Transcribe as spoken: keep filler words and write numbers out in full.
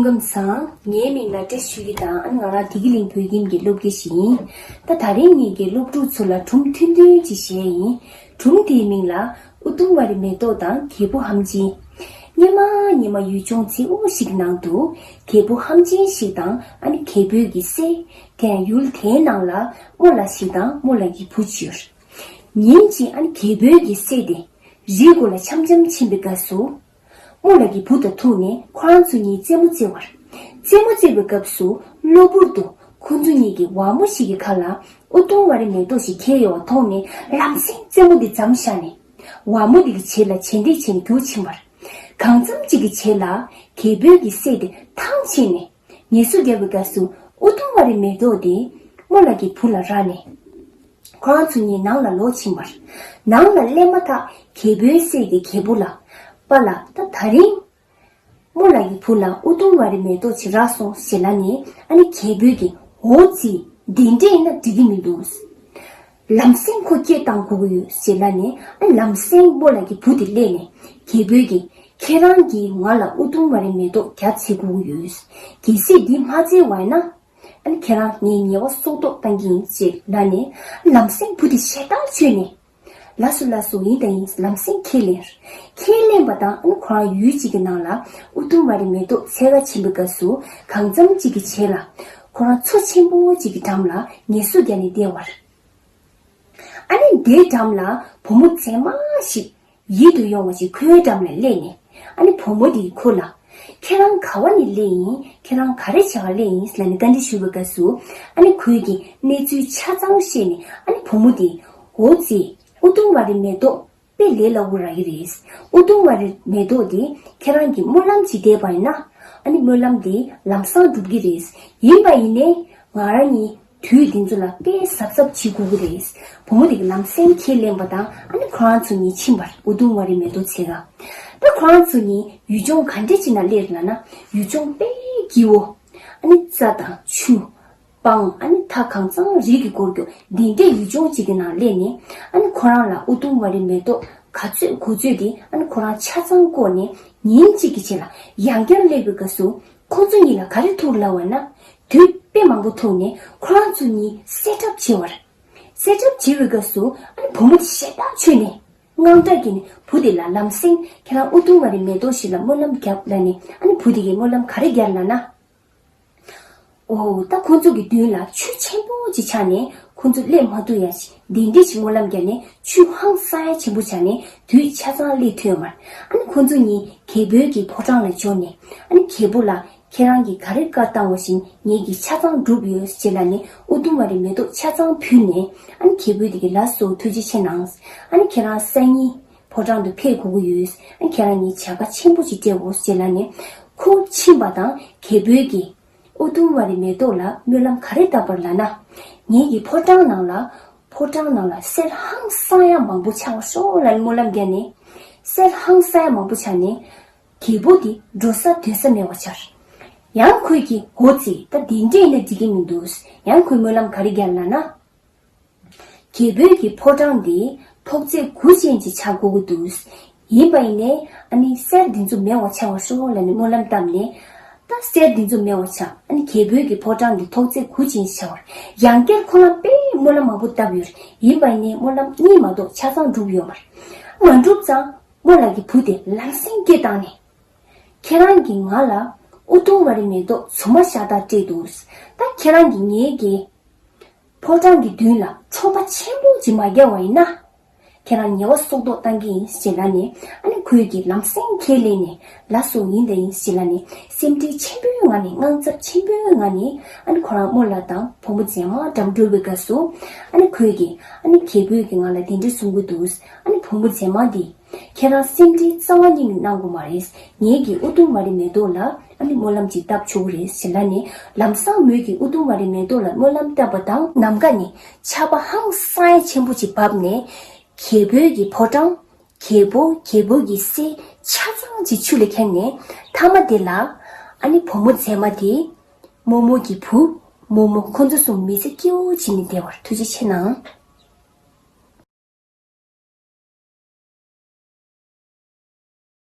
ཁམས་བཟང་། ངའི་མིང་ལ་བཀྲ་ཤིས་ཞུ་གི་དང་། ཨ་ནི་ང་རང་བདེ་སྐྱིད་གླིང་བོད་ཁྱིམ་གྱི་སློབ་དགེ་ཞིག་ཡིན། ད་ད་རིང་ངེད་ཀྱི་སློབ་ཕྲུག་ཚོ་ལ་སྒྲུང་ཐུང་ཐུང་ཅིག་བཤད་ཡིན། སྒྲུང་དེའི་མིང་ལ་ཨུ་དུམ་ཝ་རི་མེ་ཏོག་དང་རྒྱལ་པོ་ཧམ་ཆེན། སྔོན་མ་སྔོན་མ་ཡུལ་ལྗོངས་མཚེའུ་ཞིག་གི་ནང་དུ་རྒྱལ་པོ་ཧམ་ཆེན་ཞིག་དང་ཨ་ནི་རྒྱལ་པོའི་གི་སྲས། དེ་ཡང་ཡུལ་དེའི་ནང་ལ་རྨོ་ལགས་ཞིག་དང་རྨོ་ལགས་ཀྱི་བུ་ཅིག་ཡོད། ཉིན་གཅིག་ཨ་ནི་རྒྱལ་པོའི་གི་སྲས་དེ་རིའི་མགོ་ལ་འཆམ་འཆམ་ཕྱིན་པའི་སྐབས་སུ། རྨོ་ལགས་ཀྱི་བུ་དང་ཐུག་ནས་ཁོ་རང་ཚོ་གཉིས་རྩེད་མོ་རྩེ་བར། རྩེད་མོ་རྩེ་བའི་སྐབས་སུ་གློ་བུར་དུ་ཁོ་ཚོ་གཉིས་ཀྱི་ཝ་མོ་ཞིག་གི་ཁ་ལ་ཨུ་དུམ་ཝ་རི་མེ་ཏོག་ཞིག་འཁྱེར་ཡོད་པ་མཐོང་ནས་ལམ་སེང་རྩེད་མོ་དེ་མཚམས་བཞག་ནས། ཝ་མོ་དེ་གི་རྗེས་ལ་རྗེས་འདེད་བྱས་ནས་རྒྱུགས་ཕྱིན་པར། གང་འཚམ་གཅིག་གི་རྗེས་ལ་རྒྱལ་པོའི་གི་སྲས་དེ་ཐང་ཆད་ནས་ངལ་གསོ་རྒྱག་པའི་སྐབས་སུ་ཨུ་དུམ་ཝ་རི་མེ་ཏོག་དེ་རྨོ་ལགས་ཀྱི་བུ་ལ་རག་ནས། ཁོ་རང་ཚོ་གཉིས་ནང་ལ་ལོག་ཕྱིན་པར། ནང་ལ་སླེབས་མ་ཐག་རྒྱལ་པོའི་སྲས་ཀྱིས་རྒྱལ་པོ་ལ། པཱ་ལགས། ད་ད་རིང་རྨོ་ལགས་ཀྱི་བུ་ལ་ཨུ་དུམ་ཝ་རི་མེ་ཏོག་ཅིག་རག་སོང་ཞེས་ལབ་ནས། ཨ་ནི་རྒྱལ་པོས་ཀྱིས་འོ་ཙི། དེ་འདྲས་ཡིན་ན་འགྲིག་གི་མི་འདུག་ལམ་སེང་ཁོ་སྐད་བཏང་དགོས་ཀྱི་ཡོད་ཞེས་ལབ་ནས། ཨ་ནི་ལམ་སེང་རྨོ་ལགས་ཀྱི་བུ་དེ་སླེབས་ནས་རྒྱལ་པོས་ཀྱིས་ཁྱེད་རང་གིས་ང་ལ་ཨུ་དུམ་ཝ་རི་མེ་ཏོག་བརྒྱབ་བྱེད་དགོས་ཀྱི་ཡོད། གལ་སྲིད་འདི་མ་བྱས་པ་ཡིན་ན། ཨ་ནི་ཁྱེད་རང་ངའི་ཉེས་པ་སྲོག་ཐོག་བཏང་གི་ཡིན་ཅེས་ལབ་ནས། ལམ་སེང་བུ་དེ་ཞེ་དྲག་ཁྱོད་ནས། ལགས་སོ་ལགས་སོ། ཡིན་དང་ཡིན། ལམ་སེང་ཁས་ལེན། ཁས་ལེན་པ་དང་། ཨ་ནི་ཁོ་རང་ཡུལ་གཅིག་གི་ནང་ལ་ཨུ་དུམ་ཝ་རི་མེ་ཏོག་འཚོལ་ག་ཕྱིན་པའི་སྐབས་སུ་གང་འཚམ་གཅིག་གི་རྗེས་ལ་ཁོ་རང་མཚོ་ཆེན་པོ་གཅིག་གི་འགྲམ་ལ་ངལ་གསོ་རྒྱག་ནས་བསྡད་པར། ཨ་ནི་དེའི་འགྲམ་ལ་བུ་མོ་མཛེས་མ་ཞིག་ཡིད་དུ་འོང་བ་ཞིག་ཁོའི་འགྲམ་ལ་སླེབས་ནས། ཨ་ནི་བུ་མོ་དེས་ཁོ་ལ། ཁྱེད་རང་ག་བ་ནས་སླེབས་ཡིན། ཁྱེད་རང་ག་རེ་བྱེད་ག་སླེབས་ཡིན་ལབ་ནས་བཀའ་འདྲི་ཞུས་པའི་སྐབས་སུ། ཨ་ནི་ཁོས་ཀྱིས་གནས་ཚུལ་ཆ་ཚང་བཤད་ནས། ཨ་ནི་བུ་མོ་དེས་འོ་ཙི། ཨུ་དུམ་ཝ་རི་མེ་ཏོག་དཔེ་ལས་སླ་པོ་རག་གི་རེད། ཨུ་དུམ་ཝ་རི་མེ་ཏོག་དེ་ཁྱེད་རང་གིས་སྨོན་ལམ་ཅིག་བཏབ་པ་ཡིན་ན། ཨ་ནི་སྨོན་ལམ་དེ་ལམ་སང་འགྲུབ་ཀྱི་རེད། ཡིན་པ་ཡིན་ནའི་ང་རང་གཉིས་དུས་འདི་ཚོ་ལ་དཔེ་གཟབ་གཟབ་བྱེད་དགོས་ཀྱི་རེད། བུ་མོ་དེ་གིས་ལམ་སེང་ཁས་ལེན་པ་དང་། ཨ་ནི་ཁོ་རང་ཚོ་གཉིས་ཕྱིན་པར། ཨུ་དུམ་ཝ་རི་མེ་ཏོག་འཚོལ་ག། ད་ཁོ་རང་ཚོ་གཉིས་ཡུལ་ལྗོངས་ག་འདྲ་ཅིག་ནང་སླེབས་ལབ་ན། ཡུལ་ལྗོངས་དཔེ་སྐྱིད་པོ། ཨ་ནི་རྩྭ་དང་ཆུ། སྤང་། ཨ་ནི་མཐའ་གང་ཚང་རི་གིས་བསྐོར་རྒྱུ་འདི་འདྲའི་ཡུལ་ལྗོངས་གཅིག་གི་ནང་སླེབས་ནས། ཨ་ནི་ཁོ་རང་ལ་ཨུ་དུམ་ཝ་རི་མེ་ཏོག་ག་ཚོད་དགོས་ཚོད་དེ། ཨ་ནི་ཁོ་རང་ཆ་ཚང་བཀོག་ནས་ཉིན་གཅིག་གི་རྗེས་ལ་ཡང་བསྐྱར་སླེབས་པའི་སྐབས་སུ། ཁོ་ཚོ་གཉིས་ལ་ག་རེ་ཐུག་ལབ་པ་ན། དུད་དཔེ་མང་པོ་ཐུག་ནས་ཁོ་རང་ཚོ་གཉིས་བསད་གྲབས་བྱས་པར། བསད་གྲབས་བྱས་པའི་སྐབས་སུ། ཨ་ནི་བུ་མོ་དེ་ཞེ་དྲག་ཁྱོད་ནས་དངངས་སྐྲག་སྐྱེས་ནས་བུ་དེ་ལ་ལམ་སེང་ཁྱེད་རང་ཨུ་དུམ་ཝ་རི་མེ་ཏོག་ཞིག་ལ་སྨོན་ལམ་བརྒྱབ་ལབ་ནས། ཨ་ནི་བུ་དེ་གིས་སྨོན་ལམ་ག་རེ་བརྒྱབ་ལབ་ན། འོ། ད་ཁོ་ཚོ་གི་མདུན་ལ་ཆུ་ཆེན་པོ་ཅིག་ཆགས་ནས་ཁོ་ཚོ་སླེབས་མ་ཐུབ་ཡ་ཞིག་འདི་འདྲས་ཞིག་སྨོན་ལམ་བརྒྱབ་ནས། ཆུ་ཧང་སང་ཡ་ཆེན་པོ་ཆགས་ནས་དུས་ཆ་ཚང་སླེབས་ཐུབ་ཡོད་མ་རེད། ཨ་ནི་ཁོ་ཚོ་གཉིས་རྒྱལ་པོའི་གི་ཕོ་བྲང་ལ་འབྱོར་ནས། ཨ་ནི་རྒྱལ་པོ་ལ། ཁྱེད་རང་གིས་ག་རེ་བཀའ་བཏང་བ་བཞིན་ངེད་ཀྱིས་ཆ་ཚང་བསྒྲུབས་ཡོད་ཅེས་ལབ་ནས་ཨུ་དུམ་ཝ་རི་མེ་ཏོག་ཆ་ཚང་ཕུལ་ནས། ཨ་ནི་རྒྱལ་པོས་དེ་གི་ལགས་སོ་ཐུགས་རྗེ་ཆེ་གནང་། ཨ་ནི་ཁྱེད་རང་སང་ཉིན་ཕོ་བྲང་དུ་ཕེབས་དགོས་ཀྱི་ཡོད། ཨ་ནི་ཁྱེད་རང་གཉིས་བྱ་དགའ་ཆེན་པོ་ཞིག་སྤྲད་དགོས་ཅེས་ལབ་ནས། ཁོ་ཕྱིན་པ་དང་རྒྱལ་པོས་ཀྱིས་ཨུ་དུམ་ཝ་རི་མེ་ཏོག་ལ་སྨོན་ལམ་ག་རེ་བཏབ་པར་ལབ་ན། ངེད་ཀྱི་ཕོ་བྲང་ནང་ལ། ཕོ་བྲང་ནང་ལ་གསེར་ཧང་སང་ཡ་མང་པོ་ཆགས་ཤོག་ལབ་ནས་སྨོན་ལམ་བརྒྱབ་ནས། གསེར་ཧང་སང་ཡ་མང་པོ་ཆགས་ནས། རྒྱལ་པོ་དེ་འགྲོ་ས་སྡོད་ས་མེད་པ་ཆགས། ཡང་ཁོས་ཀྱིས་འོ་ཙི། ད་དེ་འདྲས་ཡིན་ན་འགྲིག་གི་མི་འདུག་ཡང་ཁོས་སྨོན་ལམ་ག་རེ་བརྒྱབ་ལབ་ན། རྒྱལ་པོའི་གི་ཕོ་བྲང་དེ་ཐོག་བརྩེགས་དགུ་ཅན་ཅིག་ཆགས་དགོས་ཀྱི་འདུག་ཡིན་པ་ཡིན་ནའི་ཨ་ནི་གསེར་འདི་ཚོ་མེད་པ་ཆགས་པར་ཤོག་ལབ་ནས་སྨོན་ལམ་བཏབ་ནས། ད་གསེར་འདི་ཚོ་མེད་པ་ཆགས། ཨ་ནི་རྒྱལ་པོའི་གི་ཕོ་བྲང་དེ་ཐོག་བརྩེགས་དགུ་ཅན་ཅིག་ཆགས་པར། ཡང་བསྐྱར་ཁོ་རང་དཔེ་སྨོན་ལམ་མང་པོ་བཏབ་ཡོད་རེད། ཡིན་པ་ཡིན་ནའི་སྨོན་ལམ་གཉིས་མ་གཏོགས་ཆ་ཚང་འགྲུབ་ཡོད་མ་རེད། མ་འགྲུབ་ཙང་རྨོ་ལགས་ཀྱི་བུ་དེ་ལམ་སེང་སྐད་བཏང་ནས། ཁྱེད་རང་གིས་ང་ལ་ཨུ་དུམ་ཝ་རི་མེ་ཏོག་རྫུན་མ་ཤ་སྟག་སྤྲད་འདུག་ད་ཁྱེད་རང་གིས་ངའི་གི་ཕོ་བྲང་གི་མདུན་ལ་ཁྲོམ་པ་ཆེན་པོ་ཅིག་མ་བརྒྱབ་པ་ཡིན་ན། ཁྱེད་རང་ཉེས་པ་སྲོག་ཐོག་བཏང་གི་ཡིན་ཞེས་ལབ་ནས། ཨ་ནི་ཁོས་ཀྱིས་ལམ་སེང་ཁས་ལེན་ནས། ལགས་སོ། ཡིན་དང་ཡིན་ཞེས་ལབ་ནས། སེམས་ཁྲལ་ཆེན་པོའི་ངང་ནས། དངངས་འཚབ་ཆེན་པོའི་ངང་ནས། ཨ་ནི་ཁོ་རང་རྨོ་ལགས་དང་བུ་མོ་མཛེས་མ་འགྲམ་འགྲུལ་བའི་སྐབས་སུ། ཨ་ནི་ཁོས་ཀྱིས། ཨ་ནི་རྒྱལ་པོས་ཀྱིས་ང་ལ་དེ་འདྲ་གསུང་གི་འདུག་ཨ་ནི་བུ་མོ་མཛེས་མ་འདིས། ཁྱེད་རང་སེམས་ཁྲལ་རྩ་བ་ཉིད་ནས་གནང་དགོས་མ་རེད། ངེད་ཀྱིས་ཨུ་དུམ་ཝ་རི་མེ་ཏོག་ལ་ཨ་ནི་སྨོན་ལམ་ཅིག་བཏབ་ཆོག་གི་རེད་ཞེས་ལབ་ནས། ལམ་སང་མོས་ཀྱིས་ཨུ་དུམ་ཝ་རི་མེ་ཏོག་ལ་སྨོན་ལམ་བཏབ་པ་དང་། ནམ་མཁའ་ནས་ཆར་པ་ཧང་སང་ཡ་ཆེན་པོ་ཅིག་བབས་ནས། རྒྱལ་པོའི་གི་ཕོ་བྲང་། རྒྱལ་པོ། རྒྱལ་པོ་གི་སྲས་ཆ་ཚང་ཅིག་ཆུ་ལ་ཁྱེར་ནས། མཐའ་མ་དེ་ལ་ཨ་ནི་བུ་མོ་མཛེས་མ་དེ། རྨོ་མོ་གི་བུ། རྨོ་མོ། ཁོ་ཚོ་གསུམ་མི་ཚེ་སྐྱིད་པོ་བྱས་ནས་བསྡད་པར་ཐུགས་རྗེ་ཆེ་གནང་།